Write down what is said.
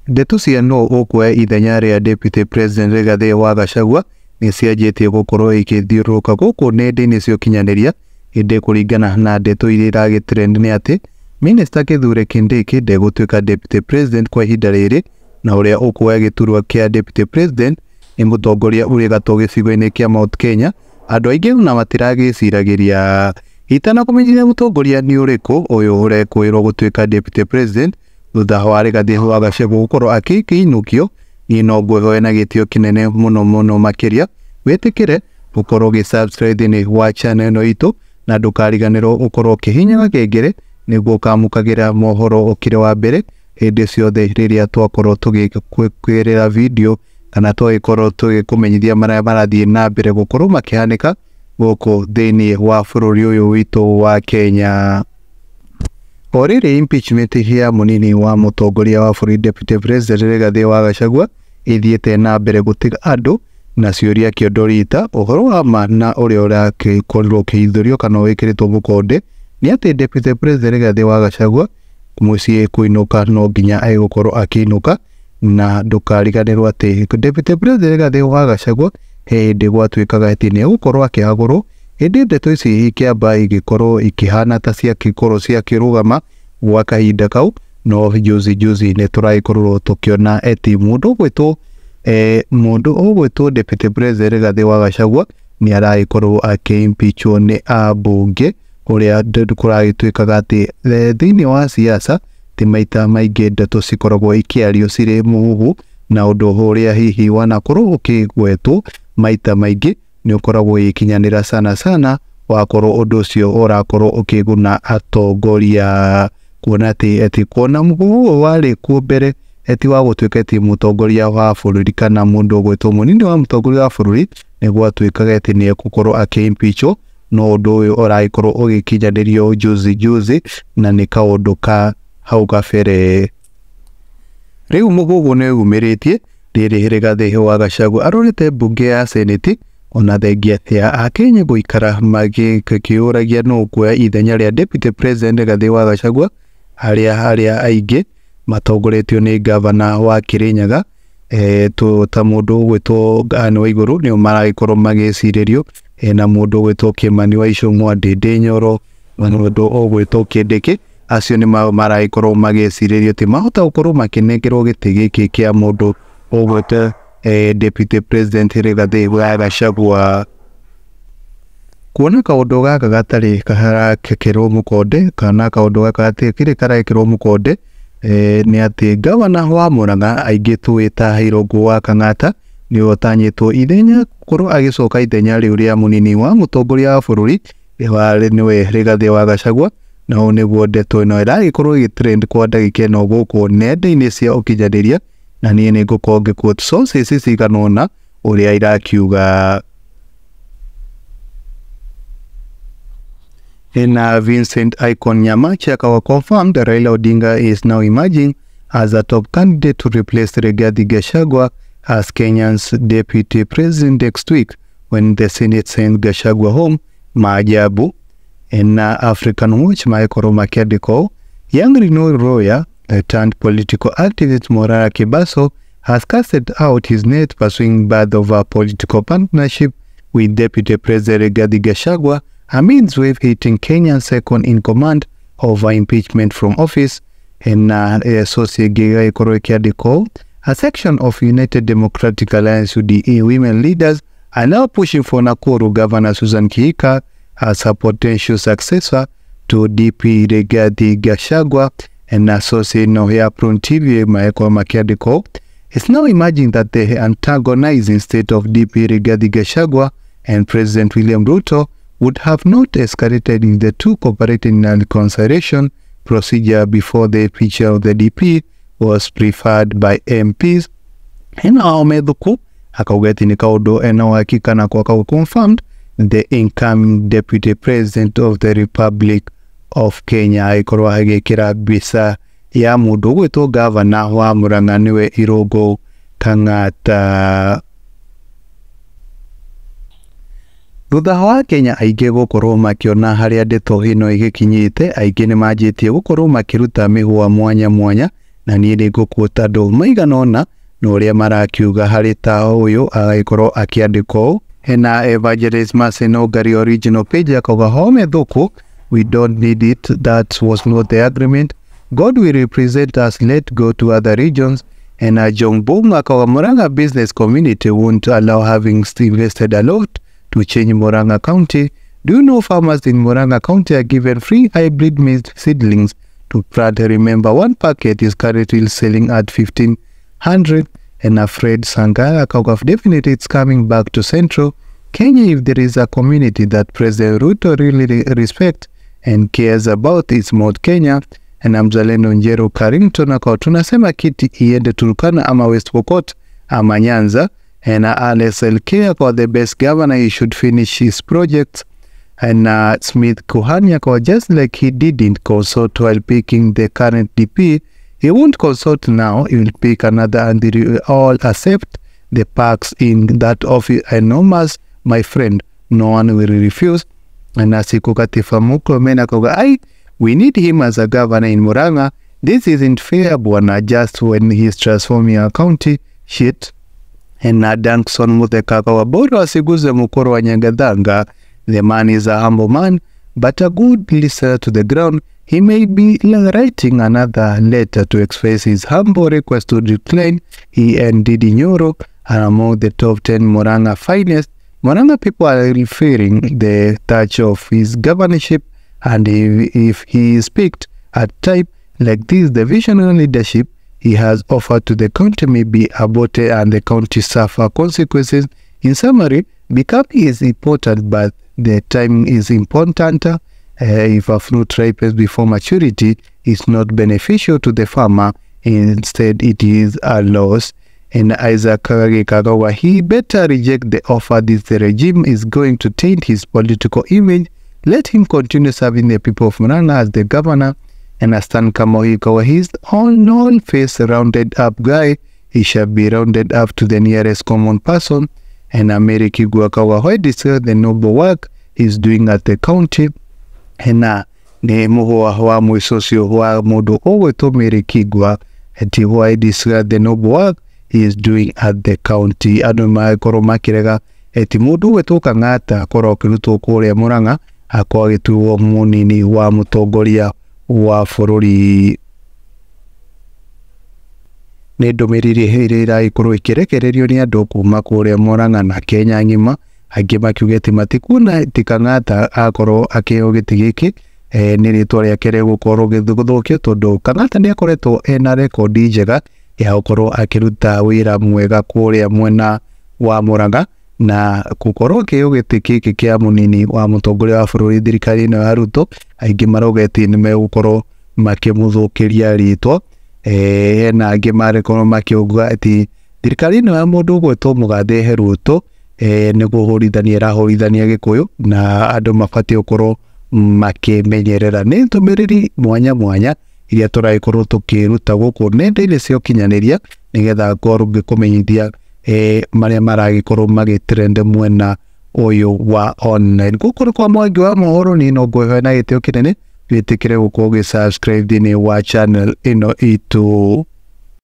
Ndeto cia nũ ũkuoya ithenya rĩa Deputy President Rigathĩ wa Gachagua nĩ cianjĩtie gũkorwo ikĩthiũrũrũka gũkũ nenda-inĩ cia ũkinyanĩria, ĩndĩ kũringana na ndeto iria iragĩ trend nĩ atĩ Minister Kithure Kindiki ndegũtuĩka Deputy President kwa ihinda rĩrĩ, na ũrĩa ũkuoya gĩturwa kĩa Deputy President nĩ mũtongoria ũrĩ gatũ gĩcigo-inĩ kĩa Mount Kenya. Andũ aingĩ ona matiragĩciragĩria itanakũmenyithia mũtongoria nĩ ũrĩkũ ũyũ ũrekũĩrwo gũtuĩka Deputy President thutha wa Rigathĩ wa Gachagua gũkorwo akĩinũkio. Niĩ no ngwĩhoe na gĩtĩo kĩnene mũno mũno makĩria wĩtĩkĩre gũkorwo ũgĩ-subscribe thĩinĩ wa channel ĩno itũ, na ndũkariganĩrwo ũkorwo ũkĩhihinya gakengere nĩguo ũkamũkagĩra mohoro ũkĩrĩ wa mbere hĩndĩ ciothe rĩrĩa twakorwo tũgĩkwĩrĩra video kana twagĩkorwo tũgĩkũmenyithia marĩa marathiĩ na mbere gũkorwo makĩhanĩka gũkũ thĩinĩ wa bũrũri ũyũ witũ wa Kenya. O rĩrĩ impeachment ya mũnini wa mũtongoria wa bũrũri Deputy President Rigathĩ wa Gachagua ĩthiĩte na mbere gũtiga andũ na ciũria kĩondo rita, ũhoro wa ma na ũrĩa ũrakorirwo ũkĩhithũrio kana wĩkĩrĩtwo mũkonde nĩ atĩ Deputy President Rigathĩ wa Gachagua mũciĩ kũinũka no nginya egũkorwo akĩinũka, na ndũkariganĩrwo atĩ Deputy President Rigathĩ wa Gachagua he hĩndĩ gwatuĩkaga atĩ nĩ egũkorwo akĩhagũrwo, ĩndĩ ndeto ici ikĩamba igĩkorwo ikĩhana ta ciagĩkorwo ciakĩrũgama gwa kahinda kau, no juzi juzi nĩ tũragĩkorirwo tũkĩona atĩ mũndũ ũgwĩtwo Deputy President Rigathĩ wa Gachagua nĩ aragĩkorwo akĩ-impeachwo nĩ ambunge, ũrĩa kũragĩtuĩkaga atĩ thĩinĩ wa siasa ti maita maingĩ ndeto cikoragwo ikĩario cirĩ mũhuhu, na ũndũ ũrĩa hihi wanakorwo ũkĩgwetwo maita maingĩ nĩ ũkoragwo ũgĩkinyanĩra sana sana wakorwo ũndũ ũcio ũrakorwo ũkĩguna atongoria, kuona atĩ kuona mũhuhu ũyũ warĩ kuo mbere eti wa gũtuĩka atĩ mũtongoria wa bũrũri kana mũndũ ũgwĩtwo mũnini wa mũtongoria wa bũrũri nĩ gwatuĩkaga atĩ nĩ egũkorwo akĩ-impeachwo, no ũndũ ũyũ ũragĩkorwo ũgĩkinyanĩrio juzi juzi na nĩ kaũndũ ka hau kabere. Rĩu mũhuhu nĩ umĩrĩtie rĩrĩ Rigathĩ wa Gachagua arorete mbunge ya Senate ona thengia ya akenya gũikara magĩkĩũragia nũ ũkuoya ithenya rĩa Deputy President Rigathĩ wa Gachagua, arĩa aingĩ matongoretio nĩ gavana wa Kirinyaga ta mũndũ ũgwĩtwo Anne Waigũrũ nĩo maragĩkorwo magĩcirĩrio, na mũndũ ũgwĩtwo Kimani wa Ichung'wa, Ndindi Nyoro, na mũndũ ũgwĩtwo Kindiki. Acio nĩ maragĩkorwo magĩcirĩrio atĩ mahota gũkorwo makĩnengerwo gĩtĩ gĩkĩ kĩa mũndũ ũgwĩtwo Deputy President Rigathĩ wa Gachagua. Kuona kaũndũ gaka gatarĩ karakĩrwo mũkonde kana kaũndũ gaka gatikĩrĩ karekĩrwo mũkonde nĩ atĩ gavana wa Murang'a aingĩ tũĩ ta Irũngũ wa Kang'ata nĩwe ũtanyĩtwo ithenya gũkorwo agĩcoka ithenya rĩu rĩa mũnini wa mũtongoria wa bũrũri nĩwe Rigathĩ wa Gachagua, na ũũ nĩguo ndeto ĩno ĩragĩkorwo ĩgĩ-trend kwa ndagĩka ĩno gũkũ nenda-inĩ cia ũkinyanĩria, na niĩ nĩ ngũkorwo ngĩ-quote sources cigana ũna ũrĩa irakiuga. Na Vincent Icon Nyamache akawa confirmed Raila Odinga is now emerging as a top candidate to replace Rigathi Gachagua as Kenya's deputy president next week when the Senate sends Gachagua home. Maajabu. Na African Watch magĩkorwo makĩandĩka young renowned lawyer turned political activist Morara Kebaso has casted out his net pursuing birth of a political partnership with Deputy President Rigathi Gachagua amidst wave hitting Kenya's second in command over impeachment from office. Na source ĩngĩ ĩgagĩkorwo ĩkĩandĩkwo a section of United Democratic Alliance UDA women leaders are now pushing for Nakuru Governor Susan Kihika as a potential successor to DP Rigathi Gachagua. Na source ĩno ya Prune TV magĩkorwo makĩandĩkwo it's now emerging that the antagonizing state of DP Rigathi Gachagua and President William Ruto would have not escalated if the two cooperated in a reconciliation procedure before the picture of the DP was preferred by MPs. Ena Omethuku akauga atĩ nĩ kaũndũ ena uhakika na kwa confirmed the incoming deputy president of the Republic of Kenya agĩkorwo agĩkĩra mbica ya mũndũ ũgwĩtwo gavana wa Murang'a nĩwe Irũngũ Kang'ata. Thutha wa Kenya aingĩ gũkorwo makĩona harĩa ndeto ĩno ĩgĩkinyĩte, aingĩ nĩ manjĩtie gũkorwo makĩruta mĩhũa mwanya mwanya Na niĩ nĩ ngũkuota andũ maigana ũna na ũrĩa marakiuga harĩ ta ũyũ agagĩkorwo akĩandĩka ũũ. Hena Evangelist Maseno Ngari original page akauga home thuku, we don't need it, that was not the agreement, God will represent us, let go to other regions. And John Boom akauga Murang'a business community won't allow having invested a lot to change Murang'a County. Do you know farmers in Murang'a County are given free hybrid maize seedlings to plant? Remember, one packet is currently selling at 1,500. And Fred Sangaya akauga definitely it's coming back to Central Kenya. If there is a community that President Ruto really respects and cares about, it's Mount Kenya. And Mzalendo Njero Carrington akauga tunasema kiti iende Turkana ama West Pokot ama Nyanza. And RSLK akauga the best governor, he should finish his projects. And Smith Kuhani akauga just like he didn't consult while picking the current DP, he won't consult now, he will pick another and they will all accept the parks in that office enormous, my friend, no one will refuse. And Asiku Katifa Murkomen akauga I we need him as a governor in Murang'a. This isn't fair bwana, just when he's transforming our county shit. And Dankson Mutheka akauga bora asiguze mukoro wa Nyangathanga. The man is a humble man, but a good listener to the ground. He may be writing another letter to express his humble request to decline. He and Didi Nyoro are among the top 10 Murang'a finest. Murang'a people are referring the touch of his governorship, and if he is picked at type like this, the visionary leadership he has offered to the county may be aborted and the county suffer consequences. In summary, becoming is important, but the time is important. If a fruit ripens before maturity, it's not beneficial to the farmer. Instead, it is a loss. And Isaac Kagawa, he better reject the offer. This regime is going to taint his political image. Let him continue serving the people of Murang'a as the governor. And Astan Kamohikawa, he's all face rounded up guy. He shall be rounded up to the nearest common person. And Ameriki Guakawa, why discuss the noble work he's doing at the county. Hena ne muhua wa mwisocio wa mundu ugwitwo Mary Kigwa ati why discuss the noble work he is doing at the county. Andu magĩkorwo makĩrega ati mundu ugwitwo Kang'ata akorwo akĩrutwo kũrĩa Murang'a akorwo agĩtuo mũnini wa mũtongoria wa bũrũri. Nĩ ndũmĩrĩri ĩrĩa ĩragĩkorwo ĩkĩrekererio nĩ andũ kuma kũrĩa Murang'a na Kenya ng'ima, angĩ makiuga atĩ matikuona atĩ Kang'ata akorwo akĩheo gĩtĩ gĩkĩ nĩ rĩtwa rĩake rĩgũkorwo gĩthũkio, tondũ Kang'ata nĩ akoretwo ena rekondi njega ya gũkorwo akĩruta wĩra mwega kũrĩa mwena wa Murang'a, na gũkorwo akĩheo gĩtĩ gĩkĩ kĩa mũnini wa mũtongoria wa bũrũri thirikari ĩno ya Ruto, aingĩ marauga atĩ nĩ megũkorwo makĩmũthũkĩria rĩtwa. Hena angĩ marekorwo makiuga atĩ thirikari ĩno ya mũndũ ũgwĩtwo Mũgathe Ruto nĩ kũhũrithania ĩrahũrithania Gĩkũyũ na andũ mabatiĩ gũkorwo makĩmenyerera. Nĩ ndũmĩrĩri mwanya mwanya iria tũragĩkorwo tũkĩruta gũkũ nenda-inĩ cia ũkinyanĩria nĩgetha ngorwo ngĩkũmenyithia marĩa maragĩkorwo magĩtrend mwena ũyũ wa online. Gũkũ nĩ kwa Mwangi wa Mohoro, niĩ no ngwĩhoya na gĩtĩo kĩnene wĩtĩkĩre gũkorwo ũgĩ subscribe thĩinĩ wa channel ĩno itũ.